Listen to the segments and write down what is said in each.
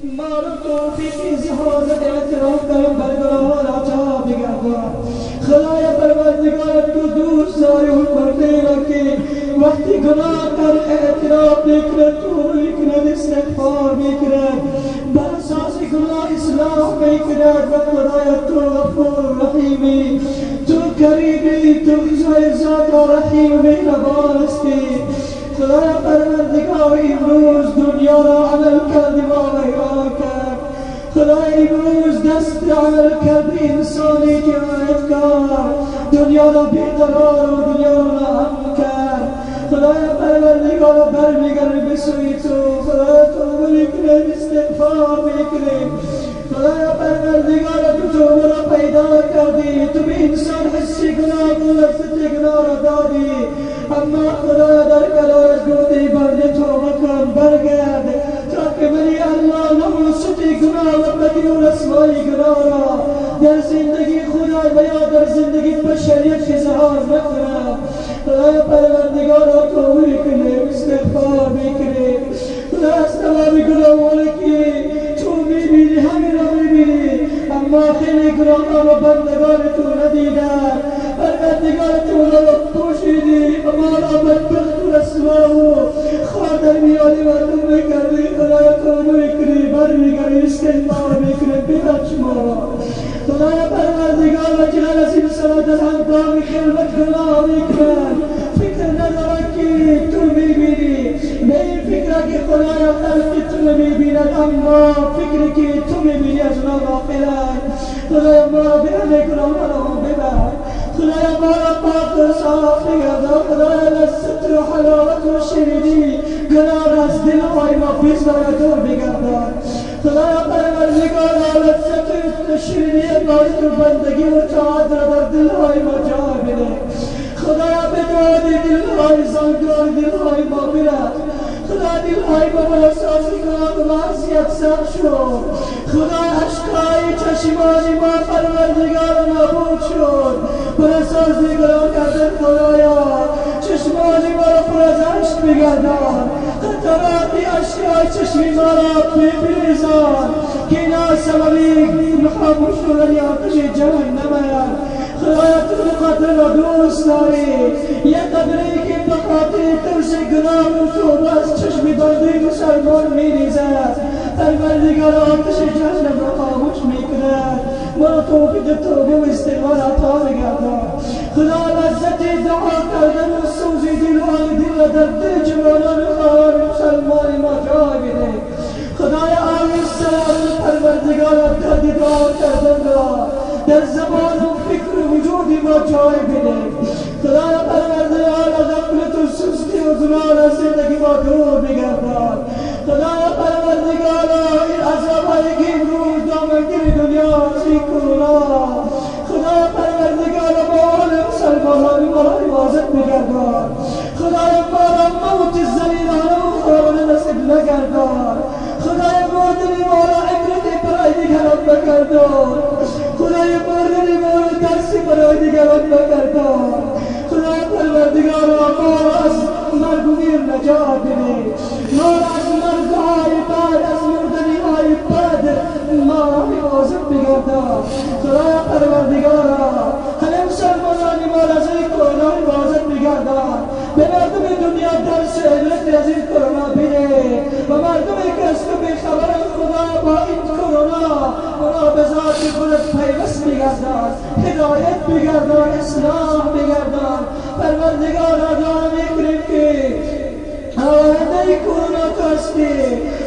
ما را توفیق اظهار اعتراف کردن بر گناهان عطا بگردان. خدای پروردگار تو دوست داری اون بنده را که وقتی گناه کر اعتراف میکند، توبه میکند، استغفار میکند، بر اساس گناه اصلاح میکند. و خدای تو غفور رحیمی، تو کریمی، تو خدای ذات رحیم مهربان هستی. خدای پروردگار امروز دنیا را عمل کردی ما ویران کرد. خدای امروز دست عمل کرد انسانی جنایتکار، دنیا را بیقرار و دنیا را ناامن کرد. خدای پروردگار برمیگردیم به سوی تو. خدای توبه میکنیم، استغفار میکنیم. خدای پروردگار تو توبه را پیدا کردی، تو به انسان حس گناه و لذت گناه را دادی، اما خدا در کلامش گفتی بنده توبه کن، برگرد تا که منی الله نحوست گناه و بدی و رسوایی گناه را در زندگی خدا و یا در زندگی بشریت اظهار نکنم. خدای پروردگار را توبه میکنیم، استغفار میکنیم. خدا از تمام گناهانی که تو میبینی همین را میبینی، اما خیلی گناهان و بندگان تو ندیدن. پروردگار تو را پوشیدی، ما را بدبخت و رسوا و خوار در میان مردم میکردی. خدای توبه میکنی، برمیگردی، استغفار میکنی، ببخش ما را. خدای پروردگار و جلال از انسان در هنگام خلوت گناه میکنند، فکر ندارد که تو میبینی، به این فکر که خدای خلق تو نمیبیند، اما فکر که تو میبینی از اونا غافلند. خدای ما را به همه گناهان ببخش. خدای ما را پاک و صاف بگردان. خدای لذت و حلاوت و شیرینی گناه را از دلهای ما بزدای و دور بگردان. خدای پروردگار لذت و شیرینی عبادت و بندگی و طاعت را در دلهای ما جای بده. خدایا به داد دلهای زنگار دلهای ما برس. خدا دلهای ما بر اساس گناه و معصیت سخت شد. خدا اشکهای چشمان ما پروردگار نابود شد بر اساس گناه کردن. خدایا چشمان ما را پر از اشک بگردان، قطرات اشکهای چشمی ما را بریزان که اینا سبب خاموش شدن آتش جهنم است. خدایا تو قدر را دوست داری، یک قدری که به خاطر ترس گناه و توبه از چشم بنده مسلمان میریزد. پروردگار آتش جهنم را خاموش میکند. ما را توفیق توبه و استغفار عطا بگردان. خدا لذت دعا کردن و سوز دل و آن دل را در دل جوانان و خواهران مسلمان ما جای بده. خدای عالی السلام پروردگار درد دعا کردن را در زبان و فکر و وجود ما جای بده. خدای پروردگار غفلت و سستی و گناه را زندگی ما دور بگردان. خدای پروردگار این عذابهایی که امروز دامنگیر دنیا است، این کرونا، خدای پروردگار ما آل مسلمانان ما را حفاظت بگردان. خدای ما را موت ذلیلانه و خوارانه نصیب نگردان. خدای مردن ما را عبرت برای دیگران بگردان. خدای مردن ما را درسی برای دیگران بگردان. خدای پروردگار ما را از مرگ و میر نجات بده. ما را از مرگهای بد، از مردنیهای بد ما را حفاظت بگردان. خدای پروردگار همه مسلمانان ما را از این کرونا حفاظت بگردان. به مردم دنیا درس عبرت از این کرونا بده و مردمی که از تو بیخبرند خدا با این کرونا اونا به ذات خودت پیوست بگردان، هدایت بگردان، اصلاح بگردان. پروردگار دعا میکنیم که آینده کرونا تو هستی،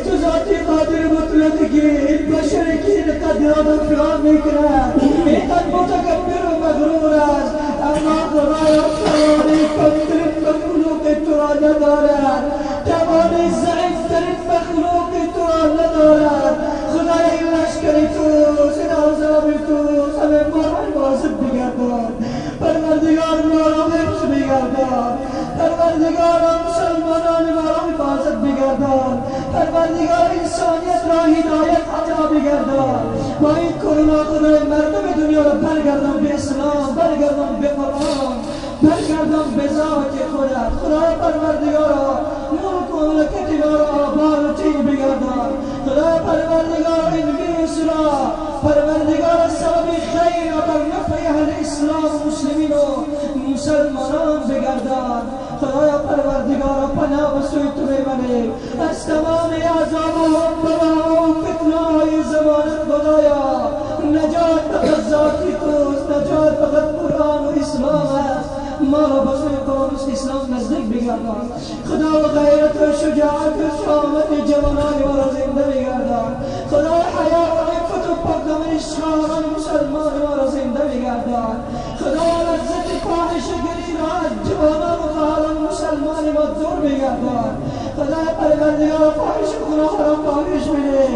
تو ذاتی قادر مطلقی که این بشری که اینقدر آدم فلان میکند، اینقدر متکبر و مغرور است، اما خدایا توانی کمترین مخلوق تو را ندارد، توانی ضعیفترین مخلوق تو را ندارد. خدایا این لشکر توست، این عذاب توست، همه ما را حفاظت بگردان. پروردگار ما را حفظ بگردان. پروردگار مسلمانان ما را حفاظت بگردان. پروردگار انسانیت را هدایت عطا بگردان. با این کرونا خدای مردم دنیا را برگردان به اسلام، برگردان به قرآن، برگردان به ذات خودت. خدای پروردگارا ملک و مملکت ما را آباد و تیر بگردان. خدای پروردگارا پروردگار سبب خیر و بر نفع اهل اسلام و مسلمین و مسلمانان بگردان. خدایا پروردگار پناه به سوی تو میبریم از تمام عذاب و بلاها و فتنه‌های زمانت. خدایا نجات فقط ذاتی توست، نجات فقط قرآن و اسلام است. ما را به سوی قرآن و اسلام نزدیک بگردان. خدا و غیرت و شجاعت و شهامت جوانان ما را زنده بگردان. خدا حیا و عفت و پاکدامنی شاهان مسلمان ما را زنده بگردان. خدا لذت فاحشه‌گری را از جوانان و خواهران مسلمان ما دور بگردان. خدا پروردگار فاحش گناه را فاحش بده،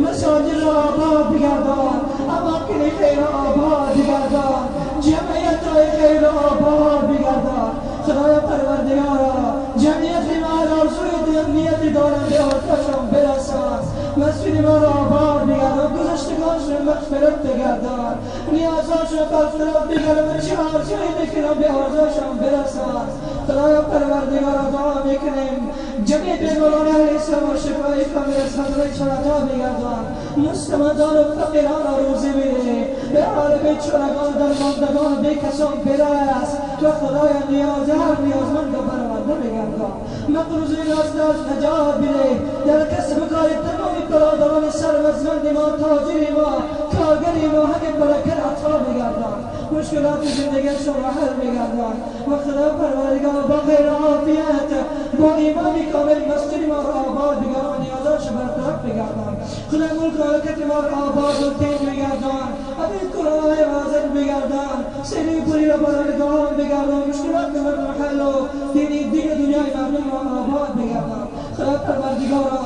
مساجد را آباد بگردان، اماکن خیر را آباد بگردان، جمعیت های خیر را آباد بگردان. خدای پروردگارا جمعیت ما را آرزوی نیت دارند به آتشان برسان، مسجد ما را آباد بگردان، گذشتگانشان مغفرت بگردان، نیازهاشان برطرف بگردان، چه آرزویی میکنند به آرزوشان برسان. خدای پروردگارا دعا میکنیم جميع بیماران اهل اسلام و شفای کامل از حضرت عطا بگردان، مستمندان و فقیران را روزی بده، به حال بیچارگان درماندگان و بیکسان برس و خدای نیاز هر نیازمند را برآورده بگردان. مقروضین از نجات بده، در کسب و کار تمام برادران ثروتمند ما، تاجر ما، کارگر ما همه برکت عطا بگردان، مشکلات زندگیشان را حل بگردان. و خدا پروردگار با خیر عافیت با ایمان کامل مسجد ما را آباد بگردان، نیازش برطرف بگردان. خدا ملک و مملکت ما را آباد و تین بگردان، امین قرآن واضح بگردان، سری پوری را برادران بگردان، مشکلات مردم حل و دین دنیای مردم را آباد بگردان. خدا پروردگارا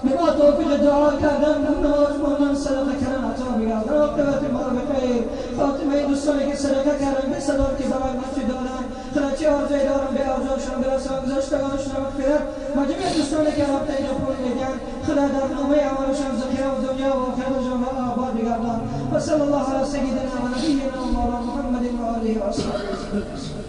به ما توفیق دعا کردن، نماز خواندن، صدقه کردن عطا بگردان. عاقبت ما را بخیر. خاتمه دوستانی که صدقه کردن به صدقه که برای مسجد دادن، خدا چه آرزویی دارن به آرزوشان برسان، گذشتگانشان مغفرت و جميع دوستانی که رابطه اینجا پول میدن، خدا در نامه اعمالشان ذخیره و دنیا و آخرتشان را آباد بگردان. و صلی الله علی سیدنا و نبینا و مولانا محمد و آله و اصحابه.